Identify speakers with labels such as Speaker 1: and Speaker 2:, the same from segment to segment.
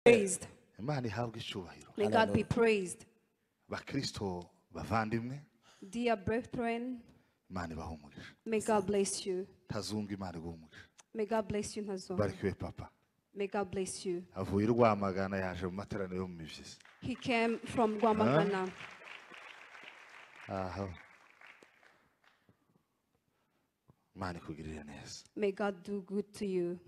Speaker 1: Praised.
Speaker 2: Imana ihabwe icyubahiro.
Speaker 1: May God be praised.
Speaker 2: Bakristo bavandimwe,
Speaker 1: Dear brethren,
Speaker 2: Imana ibahe umugisha.
Speaker 1: may God bless you.
Speaker 2: Tazungu, Imana iguhe umugisha.
Speaker 1: May God bless you, Nazon.
Speaker 2: Barikiwe papa.
Speaker 1: May God bless you.
Speaker 2: Avuye i Rwamagana yaje mu materaniro yo mu mibyizi.
Speaker 1: He came from Rwamagana.
Speaker 2: Aho Imana ikugirire neza.
Speaker 1: May God do good to you.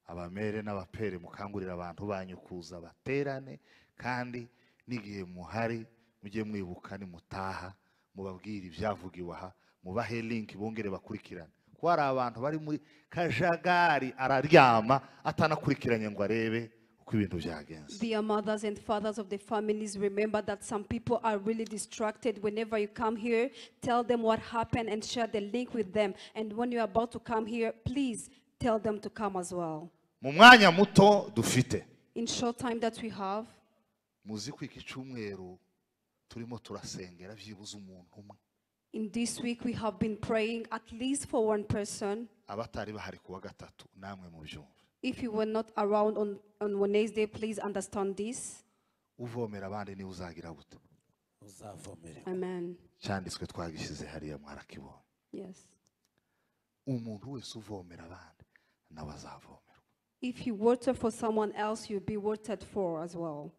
Speaker 2: Abamere n'abapere, mukangurira abantu banyu kuza baterane, kandi n'igihe muhari mujye mwibuka nimutaha mubabwire ibyavugiwe aha, mubahe link bongere bakurikirane, kuko hari abantu bari muri kajagari araryama atanakurikiranye ngo arebe uko ibintu byagenze.
Speaker 1: Dear mothers and fathers of the families, remember that some people are really distracted. Whenever you come here, tell them what happened and share the link with them. And when you're about to come here, please tell them to come as well.
Speaker 2: Mu mwanya muto dufite,
Speaker 1: In short time that we have,
Speaker 2: muzi ko iki cyumweru turimo turasengera byibuze umuntu umwe.
Speaker 1: In this week we have been praying at least for one person.
Speaker 2: Abatari bahari kuwa gatatu namwe mubyumve.
Speaker 1: If you were not around on Wednesday, please understand this.
Speaker 2: Uvomera abandi niwe uzagira gute?
Speaker 3: Uzavomererwa.
Speaker 1: Amen.
Speaker 2: Cyanditswe twagishyize hariya, mwarakibonye.
Speaker 1: Yes.
Speaker 2: Umuntu wese uvomera abandi nawe azavomerwa.
Speaker 1: If you water for someone else, you'll be watered for as well.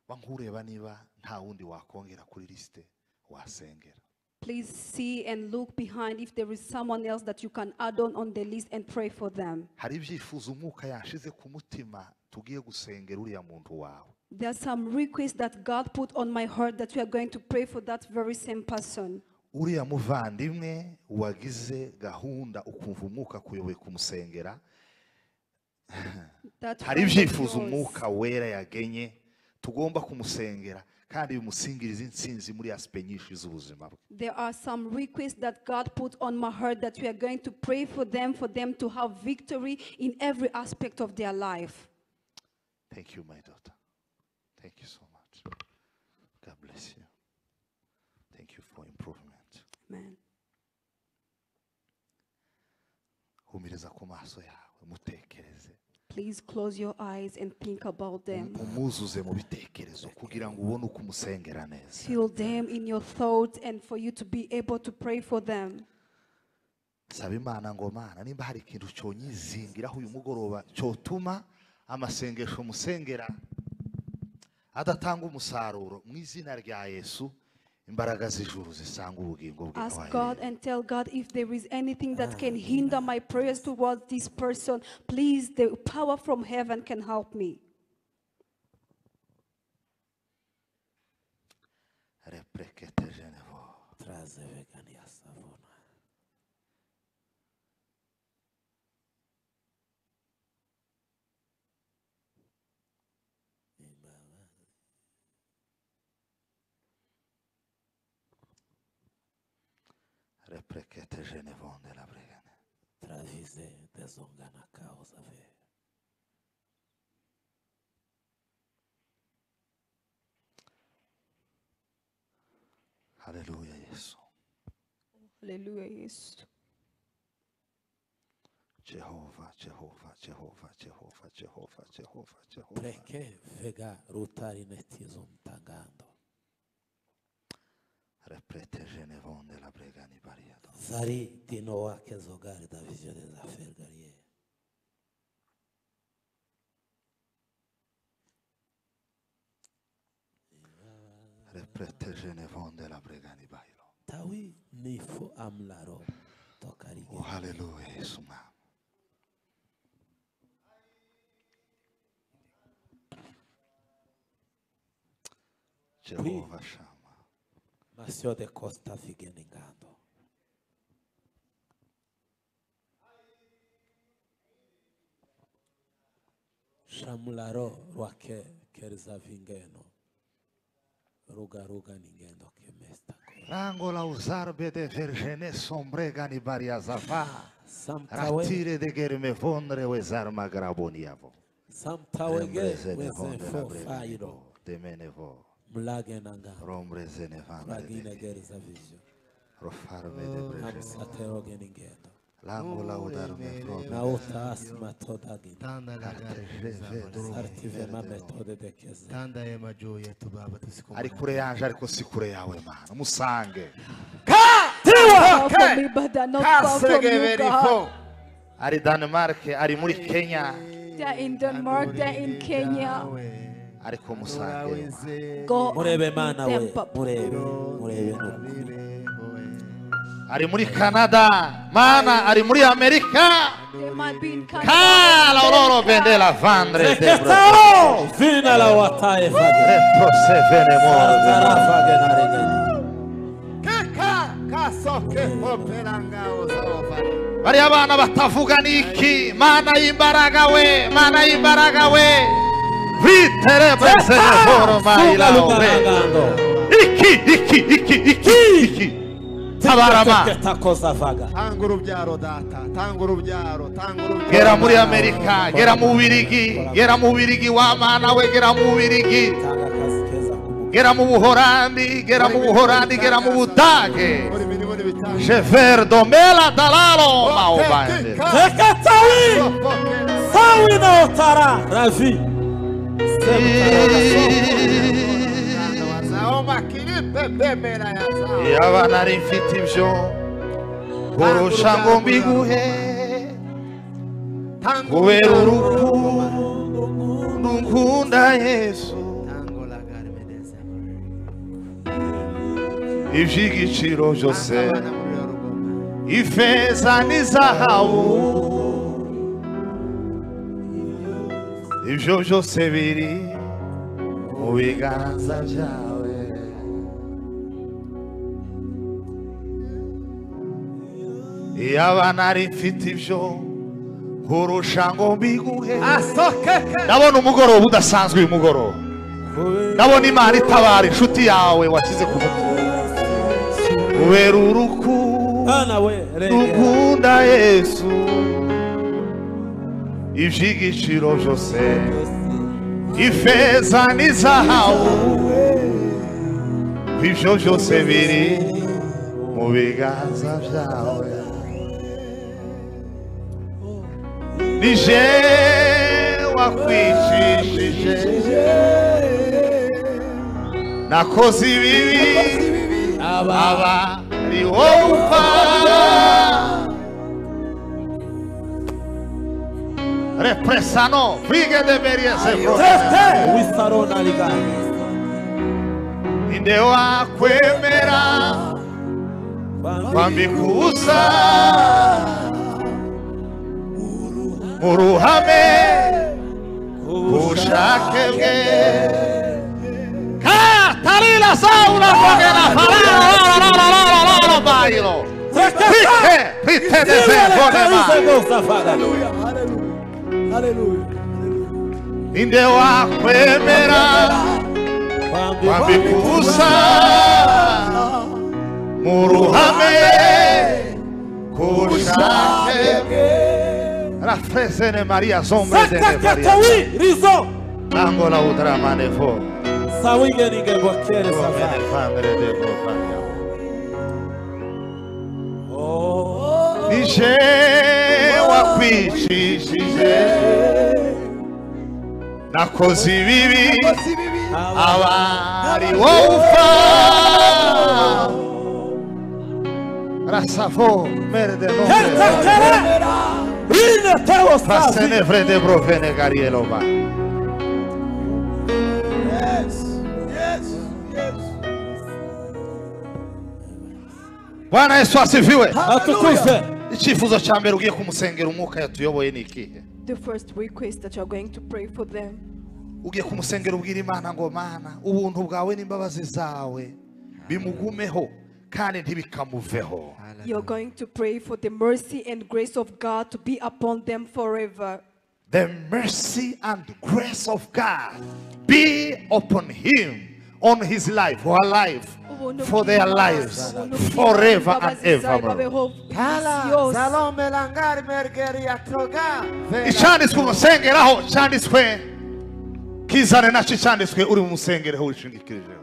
Speaker 2: Ba nkureba niba nta wundi wakongera kuri lisite wasengera.
Speaker 1: Please see and look behind if there is someone else that you can add on the list and pray for them.
Speaker 2: Hari ibyifuzo umwuka yashize ku mutima tugiye gusengera uriya muntu wawe.
Speaker 1: There are some requests that God put on my heart that we are going to pray for that very same person.
Speaker 2: Uriya muvandimwe wagize gahunda ukumva umwuka kuyoboye kumusengera,
Speaker 1: That
Speaker 2: hari
Speaker 1: friend of
Speaker 2: ibyifuzo
Speaker 1: yours.
Speaker 2: Umwuka wera yagenye tugomba kumusengera kandi bimusingiriza intsinzi muri aspect nyinshi z'ubuzima bwe.
Speaker 1: There are some requests that God put on my heart that we are going to pray for them to have victory in every aspect of their life.
Speaker 2: Thank you, my daughter. Thank you so much. God bless you. Thank you for improvement.
Speaker 1: Amen.
Speaker 2: Humiriza ku maso yawe, mutekereze.
Speaker 1: Please close your eyes and think about them.
Speaker 2: Umuzuze mu bitekerezo kugira ngo ubone uko umusengera neza.
Speaker 1: Feel them in your thoughts and for you to be able to pray for them.
Speaker 2: Saba Imana ngo Mana, nimba hari ikintu cyonyizingiraho uyu mugoroba cyotuma amasengesho musengera adatanga umusaruro, mu izina rya Yesu imbaraga z'ijuru zisanga ubugingo bwe.
Speaker 1: Ask
Speaker 2: Aho
Speaker 1: God
Speaker 2: aherereye.
Speaker 1: And tell God if there is anything that can hinder my prayers towards this person, please, the power from heaven can help me.
Speaker 2: Reprekete genevo.
Speaker 3: Traze vegania savona. Imbabazi.
Speaker 2: Reprekete genevon de la bregane.
Speaker 3: Travise dezongana causa ve.
Speaker 2: Haleluya Yesu.
Speaker 1: Hallelujah, yes.
Speaker 2: Jehova, Jehova, Jehova, Jehova, Jehova, Jehova, Jehova.
Speaker 3: Preke vega rutari netizum tangando.
Speaker 2: Reprete genevon de la bregani bariado.
Speaker 3: Zari dinoa kezogari da visio des affaires garie.
Speaker 2: Reprete genevon de la bregani bailo.
Speaker 3: Tawi nifo amlaro tokarige.
Speaker 2: Oh, haleluya Yesu mwami. Jehova Shama.
Speaker 3: Masio de Costa Figeningando. Shamlaro rwake kerza vingeno. Ruga ruga ningendo kemesta.
Speaker 2: Rangola usarbe de vergene sombregani bariazava.
Speaker 3: Samtawe
Speaker 2: Ratire de germe vondre wezarma graboniavo.
Speaker 3: samtawege
Speaker 2: Rembrezene vondre la
Speaker 3: wezefo fairo.
Speaker 2: breganibo. Demenevo.
Speaker 3: Mlage nanga.
Speaker 2: Rombrezene vandre
Speaker 3: Ragine
Speaker 2: de
Speaker 3: gerza visio.
Speaker 2: Rofarme de brejene.
Speaker 3: Amsateroge ningendo.
Speaker 2: Ari kure yanje ariko si kure yawe Mana musange. Ari Denmark, ari muri Kenya.
Speaker 1: They're in Denmark, they're in Kenya.
Speaker 2: Ariko musange.
Speaker 1: Go
Speaker 3: murebe Mana we, murebe, murebe.
Speaker 2: Ari muri Canada, Mana ari muri Amerika.
Speaker 1: They might be in Canada.
Speaker 2: Kala loro bendela vandre de
Speaker 3: vina la watae fage.
Speaker 2: Prosevene moro. Bari abana batavuga niki, Mana imbaraga we, Mana imbaraga we. Vitere presene foro maila obe. Iki iki iki iki iki. Tabarama.
Speaker 4: Tanga urubyaro data, tanga urubyaro, tanga urubyaro.
Speaker 2: Gera muri Amerika, gera mu Bubiligi, gera mu Bubiligi wa Mana we, gera mu Bubiligi. Gera mu Buholandi, gera mu Buholandi, gera mu Budage. Jever domela dalalo maobande.
Speaker 3: Tekatawi! Sawi na otara ravi.
Speaker 2: Yaba nari mfite ibyo kurusha ngo mbiguhe kubera urukundo nkunda Yesu iby'igiciro byose ifeza n'izahabu ibyo byose biri mu biganza byawe. Yaba nari mfite ibyo kurusha ngo mbiguhe. Ndabona umugoroba udasanzwe uyu mugoroba. Ndabona Imana itabara inshuti yawe washyize ku mutima. Kubera urukundo ukunda Yesu iby'igiciro byose ifeza n'izahabu ibyo byose biri mu biganza byawe. Nije wakwicishije nakoze ibibi aba ari wowe upfa. Represano frige de meriese inde wakwemera kwambikuza mu ruhame ubushake bwe. Katarina saula fogena farara bailo. Pite pite de fonema.
Speaker 4: Hallelujah.
Speaker 2: Inde wakwemera kwambikuza mu ruhame kubushake bwe. Rafresene Maria sombre de Maria.
Speaker 3: Rizo.
Speaker 2: Angola utra manefo. Nije wakwicishije nakoze ibibi aba ari wowe upfa. Rasavo merde nombre. Pasene vrede provene garielova. Bwana Yesu asifiwe.
Speaker 3: Atukuzwe.
Speaker 2: Icyifuzo cya mbere ugiye kumusengera umwuka yatuyoboye ni ikihe?
Speaker 1: The first request that you are going to pray for them.
Speaker 2: Ugiye kumusengera ubwira Imana ngo Mana ubuntu bwawe n'imbabazi zawe bimugumeho kandi ntibikamuveho.
Speaker 1: You're going to pray for the mercy and grace of God to be upon them forever.
Speaker 2: The mercy and grace of God be upon him, on his life, or her life, for their lives, forever and ever. Icyanditswe umusengeraho cyanditswe kizane nacyo cyanditswe uri umusengereho wishingikirijeho.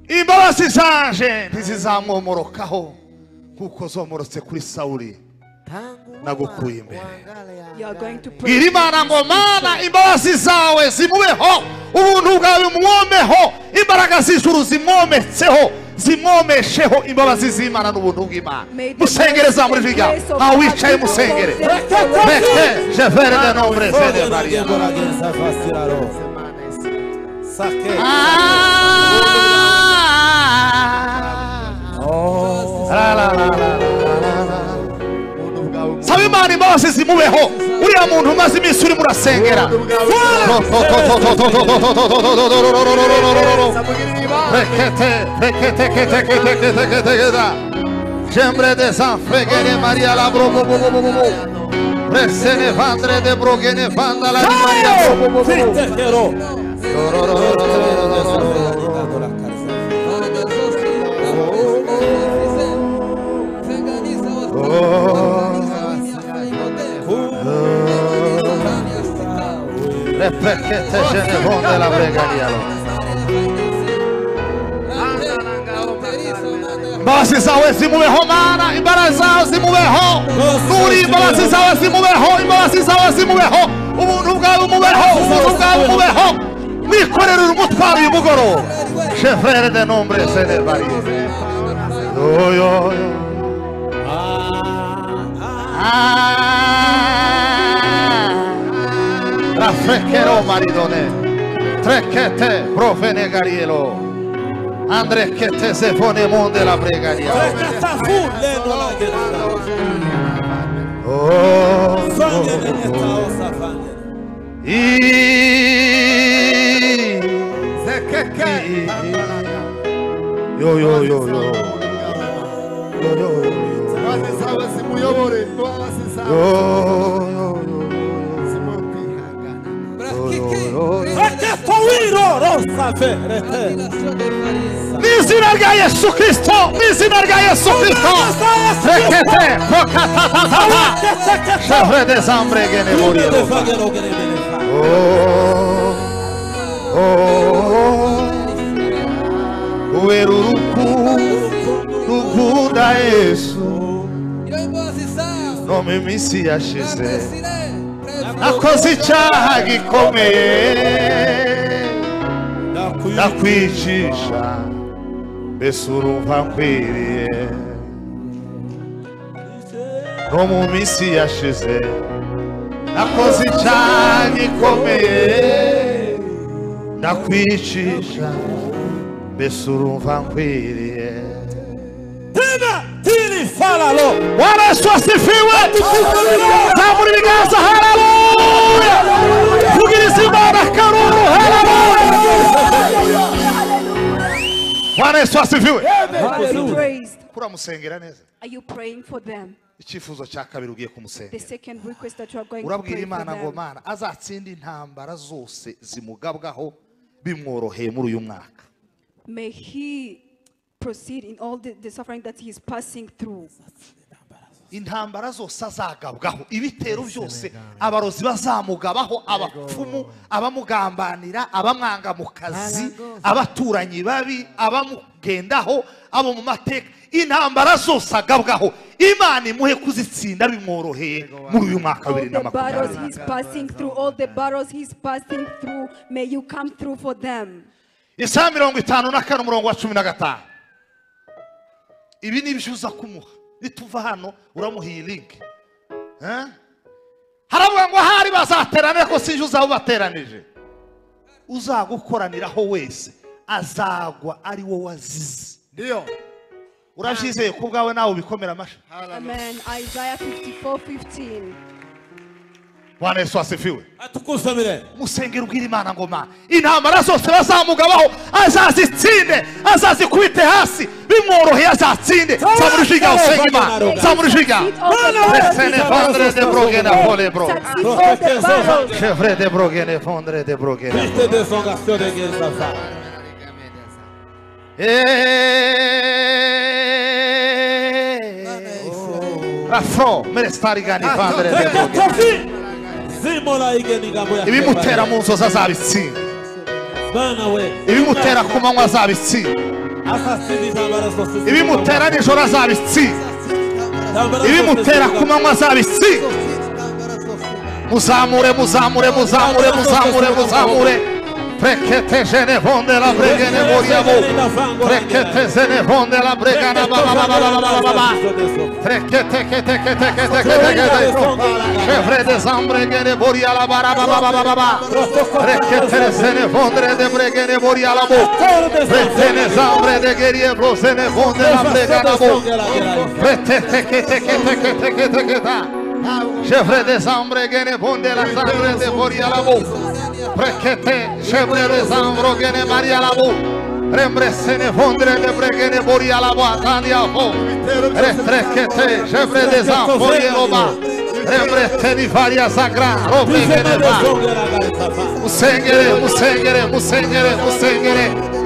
Speaker 2: Imbabazi zanje ntizizamwomorokaho kuko zomorotse kuri Sawuli nagukuye imbere. Bwira Imana ngo Mana imbabazi zawe zimubeho, ubuntu bwawe bumwomeho, imbaraga z'ijuru zimwometseho, zimwomesheho imbabazi z'Imana n'ubuntu bw'Imana. Musengere za muri viga aho wicaye musengere. Meke jevere de nombre de Maria. Saba Imana imbabazi zimubeho. Uriya muntu umaze iminsi urimo urasengera. Gembre de San Fregene Maria la brogo Presene vandre de brogene vanda la Maria. Repekete genevonde la bregaria. Imbabazi zawe zimubeho Mana, imbaraga zawe zimubeho. Nuri imbabazi zawe zimubeho, imbabazi zawe zimubeho. Ubuntu bwawe bumubeho, ubuntu bwawe bumubeho. Mwikorere umutwaro uyu mugoroba. Chefere de nombre sene varie. Yo yo yo. Rafekero maridone. Trekete profene garielo. Andre che se pone monde la pregaria. Oh, yo yo yo yo. Mw'izina rya Yesu Kristo, mw'izina rya Yesu Kristo. Rekete pokatatata. Chevre des ambregene murielo. Oh, oh, kubera urukundo Yesu no mu minsi yashize nakoze icyaha gikomeye ndakwicisha mbese urumva nkwiriye. No mu minsi yashize nakoze icyaha gikomeye ndakwicisha mbese urumva nkwiriye. Bwana Yesu asifiwe. Zamura ibiganza, haleluya. Vugiriza Imana akaruru, haleluya. Bwana Yesu asifiwe. Kuramusengera neza.
Speaker 1: Are you praying for them?
Speaker 2: Icyifuzo cya kabiri ugiye kumusengera.
Speaker 1: The second request that you are going to
Speaker 2: Urabwira
Speaker 1: pray for
Speaker 2: Imana ngo
Speaker 1: them.
Speaker 2: Mana azatsinde intambara zose zimugabwaho bimworoheye muri uyu mwaka.
Speaker 1: May he proceed in all the suffering that he is passing through.
Speaker 2: Intambara zose azagabwaho, ibitero byose abarozi bazamugabaho, abapfumu, abamugambanira, abamwanga mu kazi, abaturanyi babi, abamugendaho, abo mu mateka, intambara zose agabwaho, Imana imuhe kuzitsinda bimworoheye muri uyu mwaka wa
Speaker 1: All the battles
Speaker 2: 2020.
Speaker 1: he's passing through, all the battles he's passing through, may you come through for them.
Speaker 2: Isaya 54 umurongo wa 15. Ibi ni ibyo uza kumuha. Nituva hano uramuha iyi link. Haravuga ngo ahari bazaterana ko sinje uzabateranije. Uzagukoraniraho wese azagwa ari wo wazize.
Speaker 4: Ndio.
Speaker 2: Urabyizeye ku bwawe nawe ubikomera amashyi.
Speaker 1: Amen. Isaiah 54:15.
Speaker 2: Bwana Yesu asifiwe.
Speaker 3: Atukuzwe.
Speaker 2: Musengera ubwira Imana ngo Mana intambara zose bazamugabaho azazitsinde, azazikubite hasi bimworoheye azatsinde. Zamurushiga usenga Imana. Zamurushiga. Presene vandre de brogene pole bro.
Speaker 1: Succeed all the battles.
Speaker 2: Chevre de brogene fondre de brogene.
Speaker 3: Viste desongación de Gerza.
Speaker 2: Rafro merestari gani vandre de brogene. Ibimutera mu nzozi azabitsinda. Ibimutera ku manywa azabitsinda. Ibimutera nijoro azabitsinda. Ibimutera ku manywa azabitsinda. Muzamure, muzamure, muzamure, muzamure, muzamure. Prekete jene vonde la bregene voriamo. Prekete zene vonde la bregana ba ba ba ba ba ba ba. Prekete kete kete kete kete kete. Chevre des ambregene voria la bara ba ba ba ba ba. Prekete zene vondre de bregene voria la bo. Pretene zambre de gerie brosene vonde la bregana bo. Prekete kete kete kete kete kete. Chevre des ambregene vonde la sangre de voria la bo. Prekete chevre des ambrogene maria la bo. Rembresene vondre de bregene boria la bo atania bo. Retrekete chevre des ambrogene roba. Rembreteni varia sagra robegene ba. Musengere, musengere, musengere, musengere.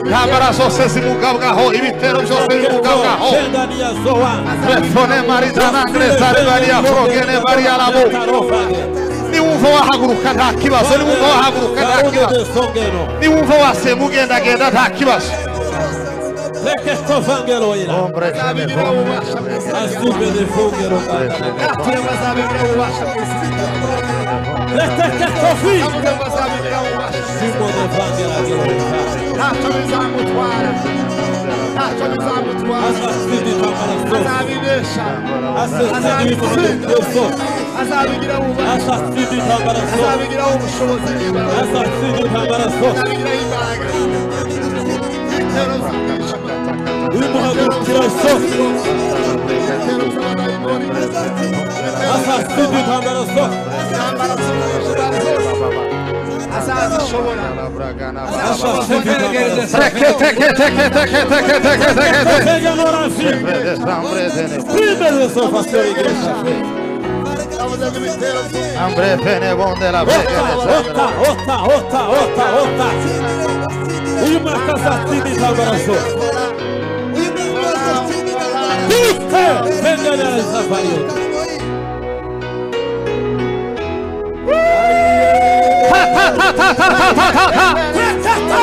Speaker 2: Intambara zose zimugabwaho, ibitero byose bimugabwaho. Telefone marizana ngresare frogene varia la bo. Niwumva wahaguruka nta kibazo, niwumva wahaguruka nta kibazo, niwumva wasema ugendagenda nta kibazo.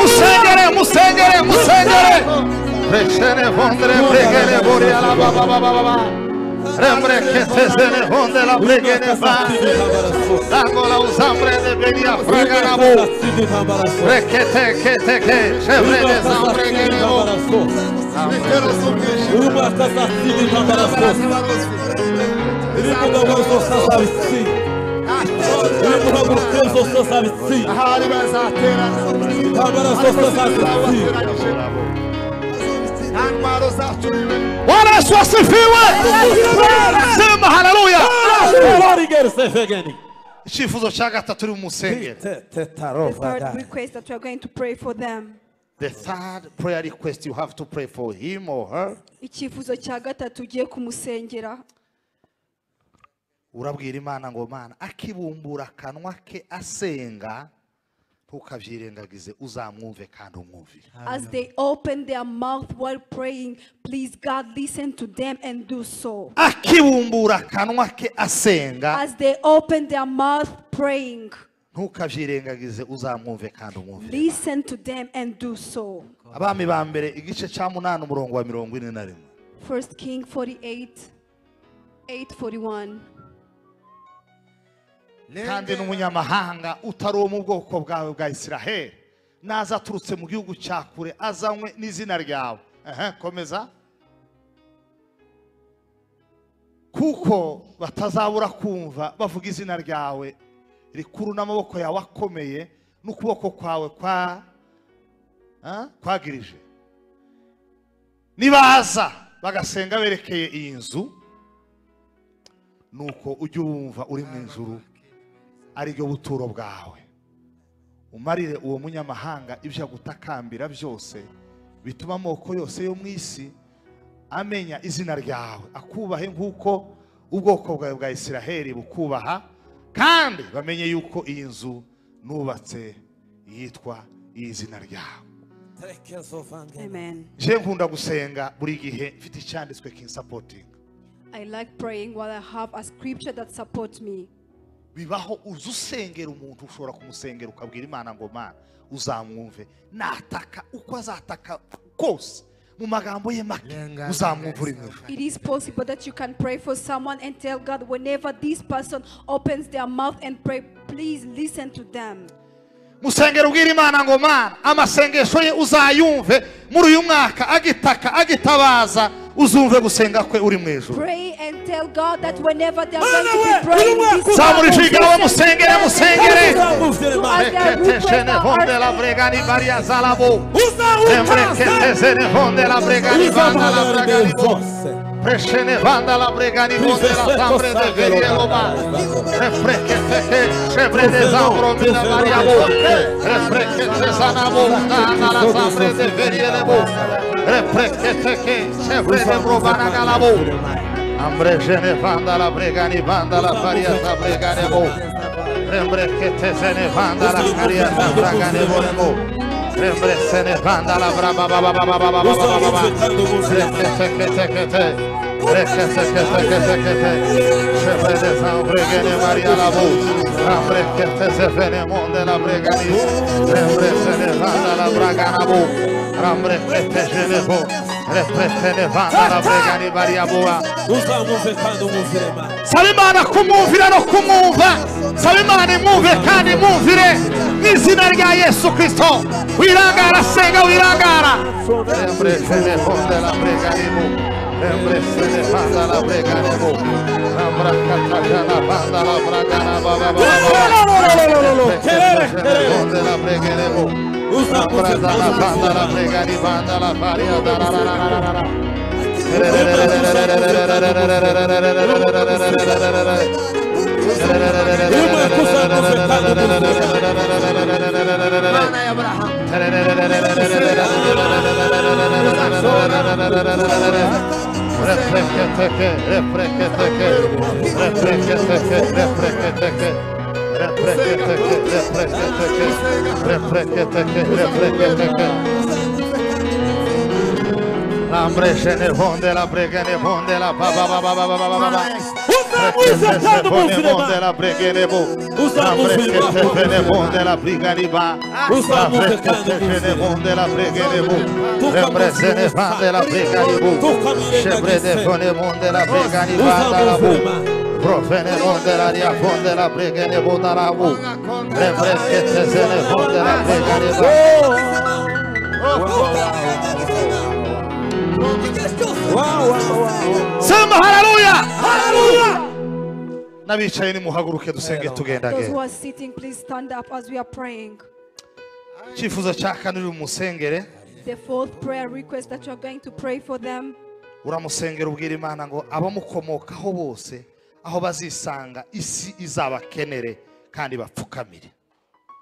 Speaker 2: Musengere, musengere, musengere. Preshene vondre bregene boria la ba ba ba ba ba. Rembre che te se ne vonde la bregene va. Dangola usambre de venia fragana bo. Rekete che te che chevre de zambregene bo. Bwana Yesu asifiwe. Sema haleluya. Icyifuzo cya gatatu turi musengere.
Speaker 1: The third request that we are going to pray for them.
Speaker 2: The third prayer request you have to pray for him or her.
Speaker 1: Icyifuzo cya gatatu ugiye kumusengera.
Speaker 2: Urabwira Imana ngo Mana akibumbura akanwa ke asenga ntukabyirengagize uzamwumve kandi umwumvire.
Speaker 1: As they open their mouth while praying, please God listen to them and do so.
Speaker 2: Akibumbura akanwa ke asenga.
Speaker 1: As they open their mouth praying,
Speaker 2: ntukabyirengagize uzamwumve kandi umwumvire.
Speaker 1: Listen to them and do so.
Speaker 2: Abami ba mbere igice cya 8 umurongo wa 41.
Speaker 1: 1 King 48 8:41.
Speaker 2: Kandi n'umunyamahanga utari uwo mu bwoko bwawe bwa Isiraheli naza aturutse mu gihugu cya kure azanywe n'izina ryawe. Komeza. Kuko batazabura kumva bavuga izina ryawe rikuru n'amaboko yawe akomeye n'ukuboko kwawe kwa kwagirije. Nibaza bagasenga berekeye iyi nzu, nuko ujye wumva uri mu ijuru ari ryo buturo bwawe, umarire uwo munyamahanga ibyo agutakambira byose, bituma amoko yose yo mu isi amenya izina ryawe, akubahe nk'uko ubwoko bwawe bwa Isiraheli bukubaha, kandi bamenye yuko iyi nzu nubatse yitwa izina ryawe.
Speaker 1: Amen.
Speaker 2: Je nkunda gusenga buri gihe mfite icyanditswe kinsapotinga.
Speaker 1: I like praying while I have a scripture that supports me.
Speaker 2: Bibaho uza usengera umuntu, ushobora kumusengera ukabwira Imana ngo Mana uzamwumve, nataka uko azataka kose mu magambo ye make uzamwumva uri mu ijuru.
Speaker 1: It is possible that you can pray for someone and tell God whenever this person opens their mouth and pray, please listen to them.
Speaker 2: Musengera ubwira Imana ngo Mana amasengesho ye uzayumve muri uyu mwaka, agitaka agitabaza uzumve gusenga kwe uri mu ijuru.
Speaker 1: Pray and tell God that whenever they are going to be praying, this
Speaker 2: Zamura ijwi ryawe musengere, musengere.
Speaker 1: to as their request
Speaker 2: Reketeshene vonde la
Speaker 1: are
Speaker 2: bregani varia zalabo. Emreketezene vonde la bregani vanda la bregani bo. Preshene vanda la bregani vonde la zambre de verie loba. Refreketeke shebre de zambro mina varia bo. Refrekete zanabo dana la zambre de verie lebo. Refreketeke shebre de brobana galabo. Ambre jene vanda la bregani vanda la varia za bregani bo. Rembrekete vanda la caria za bragane bo. Rembresene vanda la braba ba ba ba ba ba ba ba ba ba. Rekete rekete shebre zambregene maria la bo. Rambrekete se monde la bregani. Rembresene vanda la bragana bo. Rambrekete jene bo. Refresene vanda la bregani maria boa. Saba Imana kumwumvira no kumwumva. Saba Imana imwumve kandi imwumvire mu izina rya Yesu Kristo. Wirangara, senga wirangara. Rembresene vonde la bregani bo. Rembresene vanda la bregani bo. Rambrakata vanda la bragana ba ba ba ba. Vonde la bregane bo. Rambrakata vanda la bregani vanda la varia da la la la la la. Ambreshene vonde la bregene vonde la ba ba ba ba ba ba ba ba ba. Vonde la bregene bo. Ambreshene vonde la brigani ba. Ambreshene vonde la bregene bo. Ambreshene vonde la brigani bo. Shebrede vonde vonde la brigani ba la bo. Profene vonde la ria vonde la bregene bo da la bo. Ambreshene vonde la brigani ba. Samba hallelujah! Hallelujah! N'abicaye nimuhaguruke dusenge tugenda
Speaker 1: Those who
Speaker 2: genda.
Speaker 1: are sitting, please stand up as we are praying.
Speaker 2: Icyifuzo cya kane uri bumusengere,
Speaker 1: The fourth prayer request that you are going to pray for them,
Speaker 2: uramusengera ubwira Imana ngo abamukomokaho bose aho bazisanga isi izabakenere kandi bapfukamire.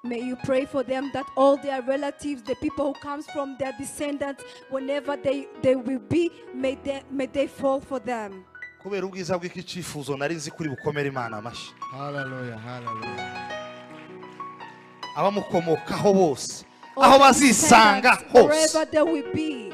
Speaker 1: may you pray for them that all their relatives, the people who comes from their descendants, whenever they will be, may they fall for them.
Speaker 2: Kubera ubwiza bw'iki cyifuzo nari nzi kuri bukomere Imana amashyi.
Speaker 4: Hallelujah, hallelujah.
Speaker 2: Abamukomokaho bose
Speaker 1: All
Speaker 2: aho
Speaker 1: their
Speaker 2: bazisanga
Speaker 1: descendants,
Speaker 2: hose
Speaker 1: wherever they will be,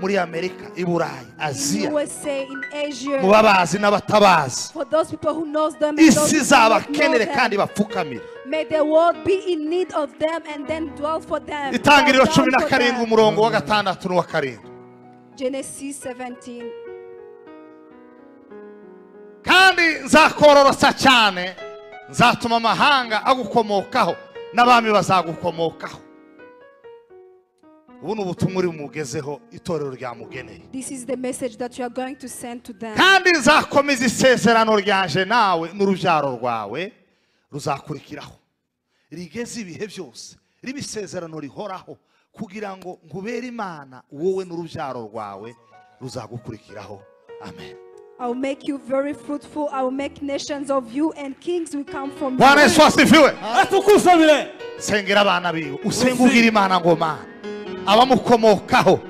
Speaker 2: muri Amerika, i Burayi,
Speaker 1: in
Speaker 2: Aziya,
Speaker 1: USA, in Asia,
Speaker 2: mu babazi n'abatabazi,
Speaker 1: for those people who knows them and those
Speaker 2: isi
Speaker 1: who do not know
Speaker 2: izabakenere kandi
Speaker 1: them,
Speaker 2: bapfukamire.
Speaker 1: may the world be in need of them and then dwell for them.
Speaker 2: Itangiriro
Speaker 1: Bow down for
Speaker 2: 17
Speaker 1: them.
Speaker 2: umurongo wa 6 n'uwa 7.
Speaker 1: Genesis 17.
Speaker 2: Kandi nzakororosa cyane, nzatuma amahanga agukomokaho n'abami bazagukomokaho. Ubu ni ubutumwa uri bumugezeho itorero ryamugeneye.
Speaker 1: This is the message that you are going to send to them.
Speaker 2: Kandi nzakomeza isezerano ryanje nawe n'urubyaro rwawe ruzakurikiraho, rigeze ibihe byose, riba isezerano rihoraho, kugira ngo nkubere Imana wowe n'urubyaro rwawe ruzagukurikiraho. Amen.
Speaker 1: I will make you very fruitful. I will make nations of you, and kings will come from you.
Speaker 2: Bwana Yesu asifiwe.
Speaker 3: Atukuzwe.
Speaker 2: Sengera abana biwe, usenge ubwira Imana ngo Mana abamukomokaho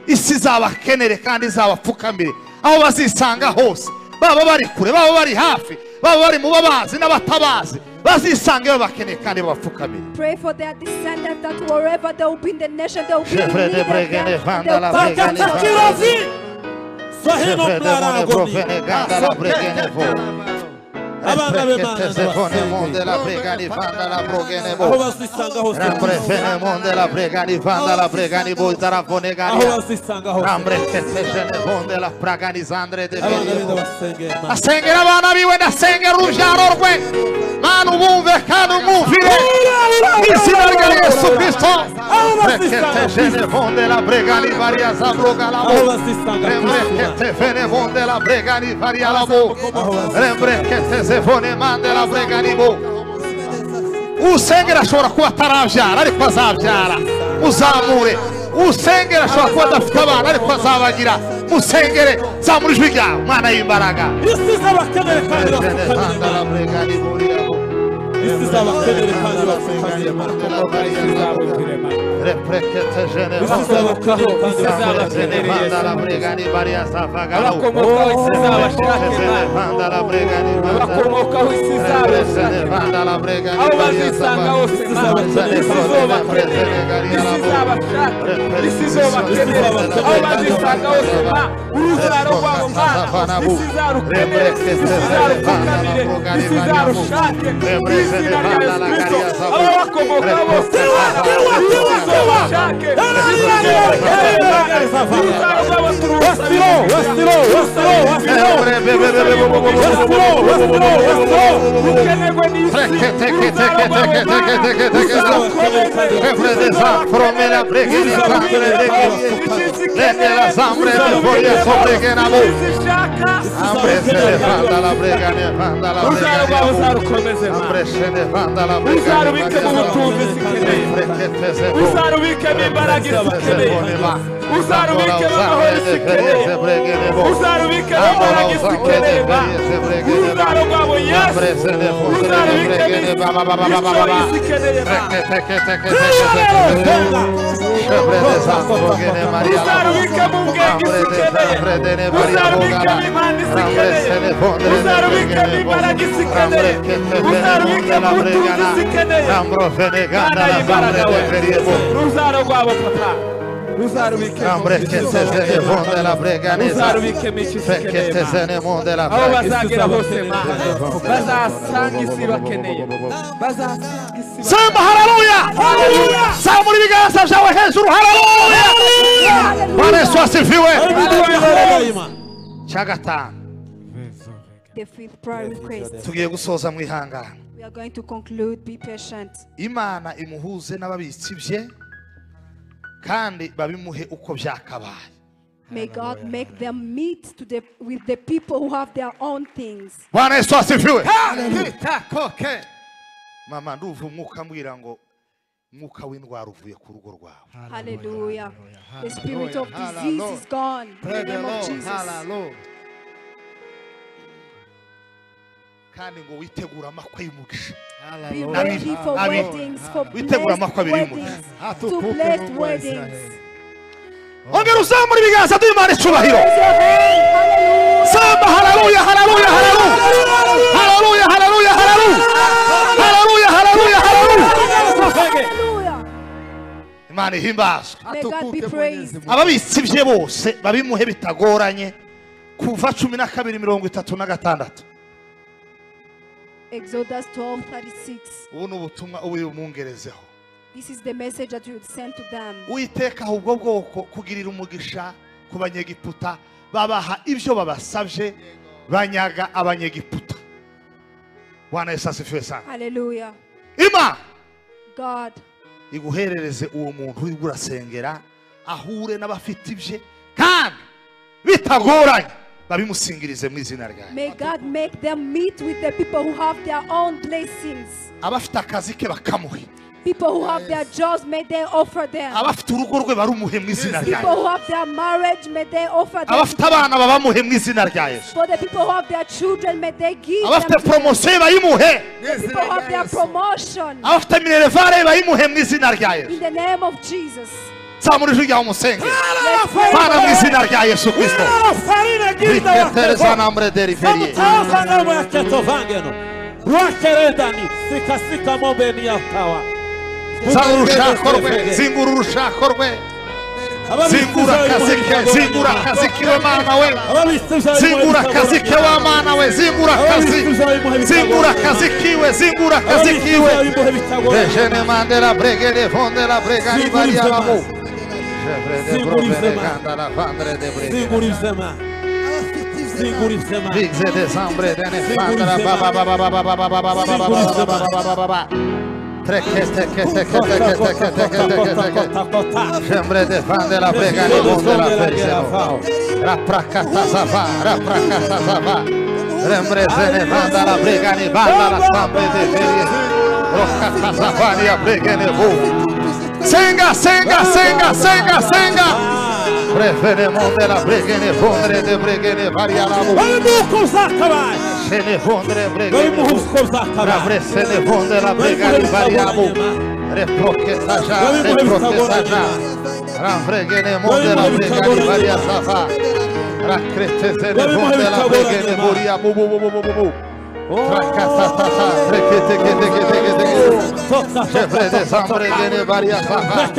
Speaker 2: isi izabakenere kandi izabapfukamire aho bazisanga hose, baba bari kure, baba bari hafi, baba bari mu babazi n'abatabazi, bazisange babakeneye kandi babapfukamire.
Speaker 1: Pray for their descendants that wherever they will be in the nation, they will be in
Speaker 2: Chevre
Speaker 1: need
Speaker 2: de
Speaker 1: of
Speaker 2: bregene
Speaker 1: them.
Speaker 2: vanda la
Speaker 1: They will
Speaker 2: bregene
Speaker 1: bow down for them.
Speaker 2: Chevre de mone provene ganda la bregene vo.
Speaker 3: Abana b'Imana aho bazisanga hose, aho bazisanga hose,
Speaker 2: asengera abana biwe, ndasengera urubyaro rwe. Mana ubumve kandi umwumvire mu izina rya Yesu Kristo.
Speaker 3: Aho bazisanga
Speaker 2: Usengera ashobora kuba atarabyara ariko azabyara, uzamure. Usengera ashobora kuba adafite abana ariko azabagira, musengere. Zamura ijwi ryawe mwana y'imbaraga.
Speaker 3: Isi izabakenere kandi bapfukamire, isi izabakenere kandi bapfukamire,
Speaker 5: abakomokaho isi izabashake, aho bazisanga hose isi izobakenere, isi izabashake, isi izobakenere, aho bazisanga hose urubyaro rwabo Mana isi izarukenere, isi izarupfukamire, isi izarushake mu izina rya Yesu Kristo. Abo bakomokaho bose isi izobashake, isi izobakenere, urubyaro rwabo turusabire, rukenerwe n'isi, urubyaro rwabo Mana uzarukomeze, urubyaro rwabo uzarukomeze, uzarubike mu butunzi zikeneye, uzarubikemo imbaraga zikeneye, uzarubikemo amahoro zikeneye, uzarubikemo imbaraga zikeneye, urubyaro rwabo Yesu uzarubikemo icyo isi ikeneye, uzarubikemo ubwenge isi ikeneye, uzarubikemo impano isi ikeneye, uzarubikemo imbaraga isi ikeneye, uzarubikemo ubutunzi isi ikeneye. Mana y'imbaraga we, urubyaro rwabo papa uzarubikemo icyo isi ikeneye, aho bazagera hose bazasanga isi bakeneye, bazasanga isi.
Speaker 2: Sema haleluya! Zamura ibiganza byawe hejuru, haleluya! Bwana Yesu asifiwe. Cya gatanu,
Speaker 1: The fifth prayer request.
Speaker 2: Tugiye gusoza mwihangana.
Speaker 1: We are going to conclude. Be patient.
Speaker 2: Imana imuhuze n'ababitsi bye kandi babimuhe uko byakabaye.
Speaker 1: May God make them meet to with the people who have their own things.
Speaker 2: Bwana Yesu asifiwe. Mama, ndumva umwuka ambwira ngo umwuka w'indwara uvuye ku rugo rwawe.
Speaker 1: Hallelujah. The spirit of disease is gone in the name of Jesus.
Speaker 2: Kandi ngo witegura amakwe y'umugisha.
Speaker 1: Be ready for weddings, for blessed weddings, to blessed weddings.
Speaker 2: Ongera uzamura ibiganza by'Imana icyubahiro. Samba haleluya, haleluya, haleluya. Haleluya, haleluya, haleluya. Haleluya, haleluya, haleluya. Imana ihimbazwe.
Speaker 1: May God be praised.
Speaker 2: Ababitsi bye bose babimuhe bitagoranye kuva 12:36.
Speaker 1: Exodus 12:36.
Speaker 2: Ubu ni ubutumwa ubu mungerezeho.
Speaker 1: This is the message that you would send to them.
Speaker 2: Uwiteka ubwo bwoko kugirira umugisha ku banyegiputa, babaha ibyo babasabye, banyaga abanyegiputa. Bwana Yesu asifiwe sana.
Speaker 1: Hallelujah.
Speaker 2: Ima
Speaker 1: God
Speaker 2: iguherereze uwo muntu uri urasengera ahure n'abafite ibye kandi bitagoranye babimusingirize mu izina ryawe.
Speaker 1: May God make them meet with the people who have their own blessings.
Speaker 2: Abafite akazi ke bakamuhe.
Speaker 1: People who have their jobs, may they offer them.
Speaker 2: Abafite urugo rwe barumuhe mu izina rya
Speaker 1: People who have their marriage, may they offer them.
Speaker 2: Abafite abana babamuhe mu izina rya Yesu.
Speaker 1: For the people who have their children, may they give them.
Speaker 2: Abafite promotion bayimuhe.
Speaker 1: The people who have their promotion.
Speaker 2: Abafite minerevare bayimuhe mu izina rya Yesu.
Speaker 1: In the name of Jesus.
Speaker 2: Zamura ijwi ryawe umusenge. Mana mu izina rya Yesu Kristo. Riketereza nambre deriferie. Zangura urushako rwe, zingura urushako rwe. Zingura akazi ke, zingura akazi kiwe mana we. Zingura akazi ke wa mana we, zingura akazi. Zingura akazi kiwe, zingura akazi kiwe. Rejene mandela bregele fondela bregani varia lamo. Senga, senga, senga, senga, senga. Prefere monde la bregene fondre de bregene varia la mu. Sene fondre bregene. Sene fondre la bregane varia la mu. Reproche saja, reproche saja. Rambregene monde la bregane varia safa. Racrete sene fondre la bregene boria bu bu bu bu bu bu. Tracatata, trekete kete kete kete. Jefre sambregene varia safa.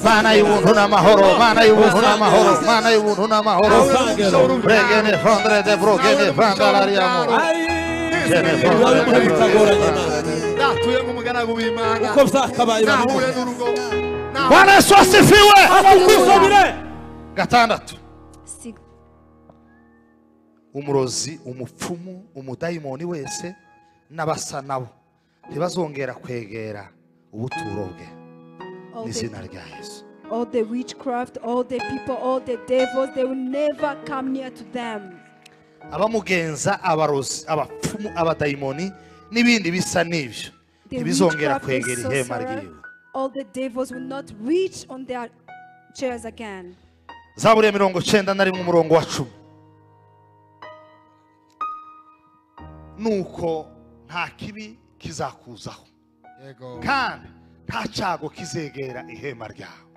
Speaker 2: Mana y'ubuntu n'amahoro, mana y'ubuntu n'amahoro, mana y'ubuntu n'amahoro. Bregene fondre de brogene vandalariamo. Bwana Yesu asifiwe. Gatandatu. Umurozi, umupfumu, umudayimoni wese n'abasa nabo ntibazongera kwegera ubuturo bwe.
Speaker 1: All the witchcraft, all the people, all the devils, they will never come near to them.
Speaker 2: Abamugenza, abarozi, abapfumu, abadayimoni n'ibindi bisa n'ibyo ntibizongera kwegera ihema ryiwe.
Speaker 1: All the devils will not reach on their chairs again.
Speaker 2: Zaburi ya 91 umurongo wa 10. Nuko nta kibi kizakuzaho, kandi nta cyago kizegera ihema ryawe.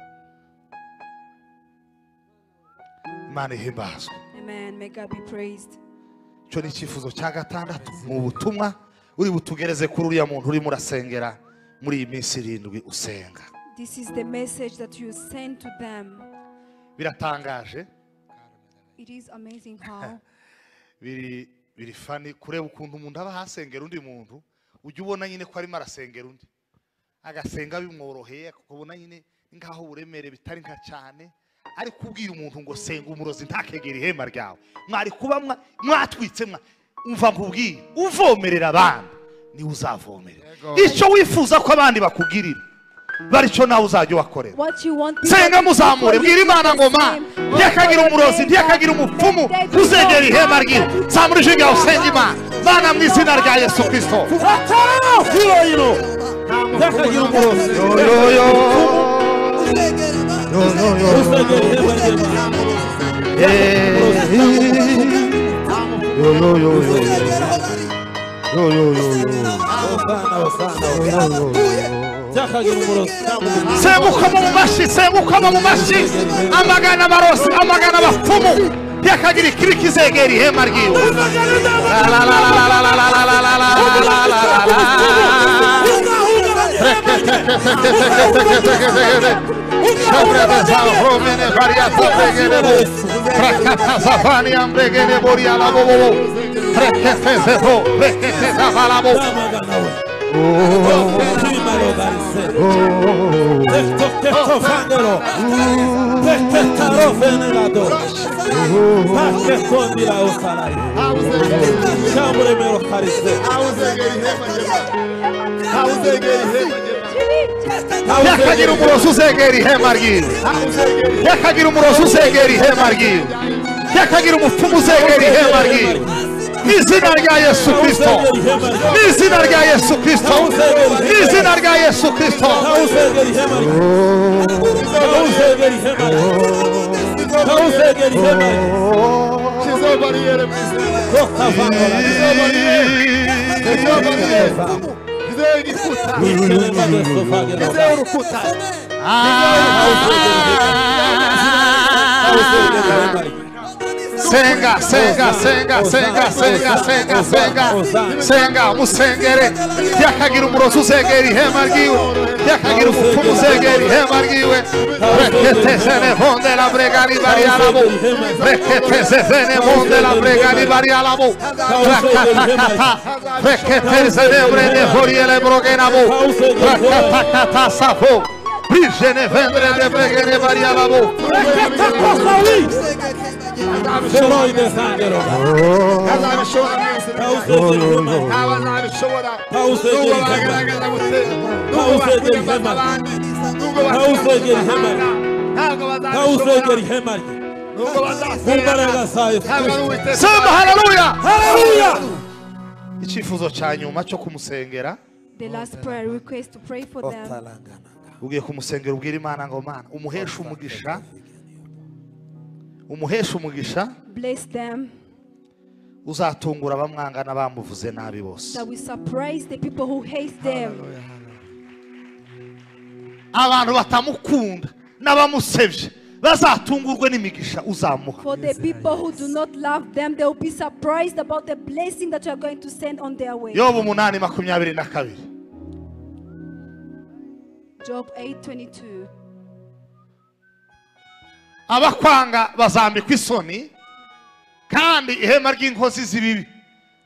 Speaker 2: Imana ihimbazwe.
Speaker 1: Amen. May God be praised.
Speaker 2: Icyo ni icyifuzo cya gatandatu mu butumwa uri butugereze kuri uriya muntu urimo urasengera muri iyi minsi 7 usenga.
Speaker 1: This is the message that you send to them.
Speaker 2: Biratangaje.
Speaker 1: It is amazing how
Speaker 2: biri fani kureba ukuntu umuntu aba hasengera undi muntu, ujya ubona nyine ko arimo arasengera undi agasenga bimworoheye, akabona nyine nkaho uburemere bitari nka cyane, ari kubwira umuntu ngo senga umurozi ntakegera ihema ryawe. Mwari kuba mwatwitse umva nkubwire, uvomerera abandi ni uzavomerera. Icyo wifuza ko abandi bakugirira baricyo nawe uzajya ubakorera. Senga muzamure, bwira Imana ngo ma ntiyakagira umurozi, ntiyakagira umupfumu uzegera ihema ryiwe. Zamura ijwi ryawe usenge Imana. Mana mu izina rya Yesu Kristo. Sengukamo mu mashyi, sengukamo mu mashyi, amagana abarozi, amagana abapfumu, ntiyakagira ikibi kizegera ihema ryiwe. Ntiyakagira umurozi uzegera ihema ryiwe. Ntiyakagira umurozi uzegera ihema ryiwe. Ntiyakagira umupfumu uzegera ihema ryiwe. Izina rya Yesu Kristo. Izina rya Yesu Kristo. Izina rya Yesu Kristo.
Speaker 3: Kausegera ihema rye.
Speaker 4: Shyizeho bariyeri mu izina. Shyizeho igikuta. Shyizeho urukuta.
Speaker 2: Senga, senga, senga, senga, senga, senga, senga, senga, musengere. Yakagira umurozi uzegera ihema ryiwe. Yakagira umupfumu uzegera ihema ryiwe. Reketezene vonde la bregani varialabo. Reketezene vonde la bregani varialabo. Rakatakata. Reketezene vrene voriele brogenabo. Rakatakata safo. Brigene vendre de bregene varialabo. Samba haleluya.
Speaker 3: Haleluya.
Speaker 2: Icyifuzo cya nyuma cyo kumusengera.
Speaker 1: The last prayer request to pray for them.
Speaker 2: Ugiye kumusengera ubwira Imana ngo Mana umuheshe umugisha. Umuheshe umugisha.
Speaker 1: Bless them.
Speaker 2: Uzatungura abamwanga n'abamuvuze nabi bose.
Speaker 1: That we surprise the people who hate them.
Speaker 2: Abantu batamukunda n'abamusebye bazatungurwe n'imigisha uzamuha.
Speaker 1: For the people who do not love them, they will be surprised about the blessing that you are going to send on their way.
Speaker 2: Yobu 8:22.
Speaker 1: Job 8:22.
Speaker 2: Abakwanga bazambikwa isoni kandi ihema ry'inkozi z'ibibi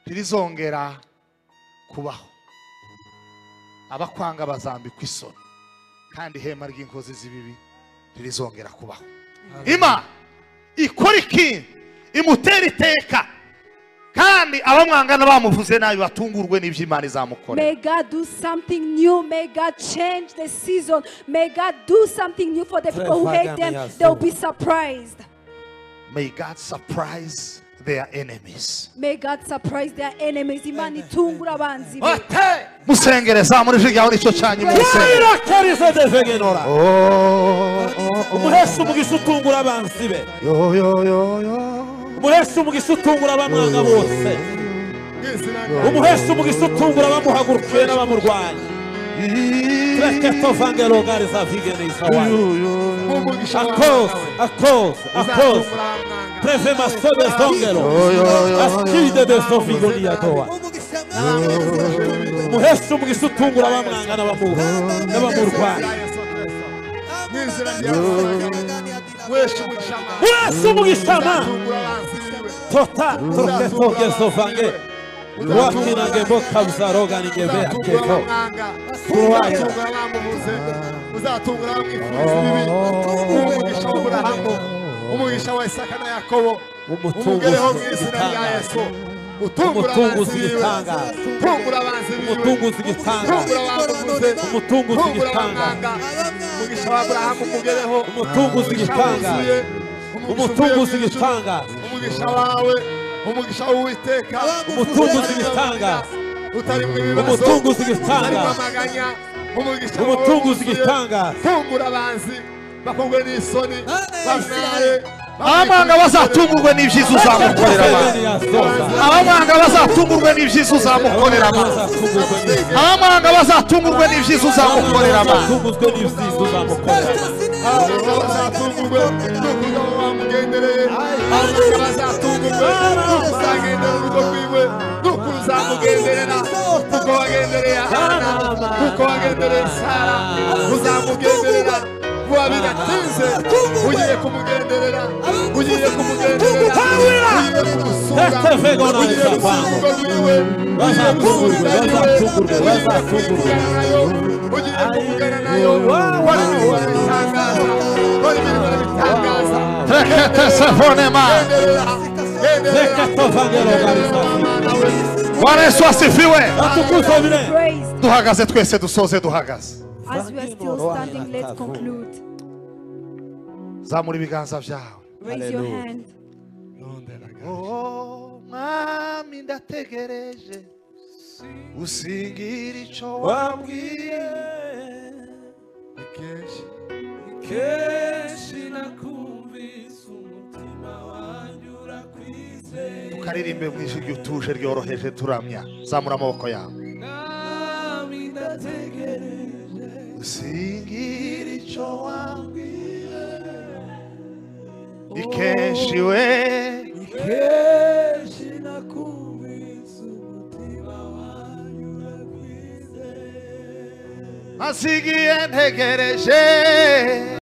Speaker 2: ntirizongera kubaho. Abakwanga bazambikwa isoni kandi ihema ry'inkozi z'ibibi ntirizongera kubaho. Ima ikora ikintu imutera iteka kandi abamwanga n'abamuvuze nabi batungurwe n'ibyo Imana izamukorera.
Speaker 1: May God do something new. May God change the season. May God do something new for the people who hate them. They will be surprised.
Speaker 2: May God surprise their enemies.
Speaker 1: May God surprise their enemies. Imana itungura abanzi be.
Speaker 2: Musengere zamura ijwi ryawe nicyo cyanyu musengere.
Speaker 3: Umuheshe umugisha utungura abanzi be.
Speaker 2: Yo yo yo yo.
Speaker 3: Umuheshe umugisha utungura abamwanga bose. Umuheshe umugisha utungura abamuhagurukiye n'abamurwanya. Akos, akos, akos. Prevema sobe zongelo. Askide de sofigonia toa. Umuheshe umugisha utungura abamwanga n'abamurwanya. Umuheshe umugisha ma. Tota troketo gesovange. Wakinange bokamzaroga nigebe akeko.
Speaker 4: Uzatungura abamwifuriza ibibi. Umugisha w'Aburahamu, umugisha wa Isaka na Yakobo, umugereho mu izina rya Yesu.
Speaker 3: Umutunguzi igitangaza. Umutunguzi igitangaza. Umutunguzi igitangaza.
Speaker 4: Umugisha w'Aburahamu umugereho.
Speaker 3: Umutunguzi igitangaza. Umutunguzi igitangaza.
Speaker 4: Umugisha wawe, umugisha w'Uwiteka.
Speaker 3: Umutunguzi igitangaza.
Speaker 4: Utarimo ibibazo.
Speaker 3: Umutunguzi igitangaza.
Speaker 4: Amaganya.
Speaker 3: Umutunguzi igitangaza.
Speaker 4: Tungura abanzi bakungwe n'isoni bamwaye.
Speaker 2: Abamwanga bazatungurwe n'ibyiza uzamukorera. Abamwanga bazatungurwe n'ibyiza uzamukorera. Abamwanga bazatungurwe n'ibyiza uzamukorera.
Speaker 4: Bazatungurwe n'uko wamugendereye. Abamwanga bazatungurwe n'uko uzagendera urugo rwiwe, n'uko uzamugenderera, kuko wagendereye Hana, kuko wagendereye Sara, uzamugenderera. Vuba bidatinze ugiye kumugenderera, ugiye kumugenderera, ugiye kumusura, ugiye gusura urugo rwiwe, ugiye gusura nayo, ugiye kuvugana nayo. Kora imirimo n'ibitangaza, kora imirimo n'ibitangaza.
Speaker 2: Bwana Yesu asifiwe. Duhagaze twese, dusoze duhagaze.
Speaker 1: As we are still standing, let's conclude.
Speaker 2: Zamura ibiganza byawe.
Speaker 1: Raise your hand.
Speaker 2: Oh, mwami ndategereje usingira icyo wambwiye.
Speaker 5: Kenshi nakumvise
Speaker 2: Tukaririmbe mu ijwi ry'utuje ryoroheje turamya. Zamura amaboko yawe. Usingira icyo wambwiye. Ikenshi we
Speaker 3: ikenshi nakumvise umutima wanyu urakwizeye.
Speaker 2: Asigiye ntegereje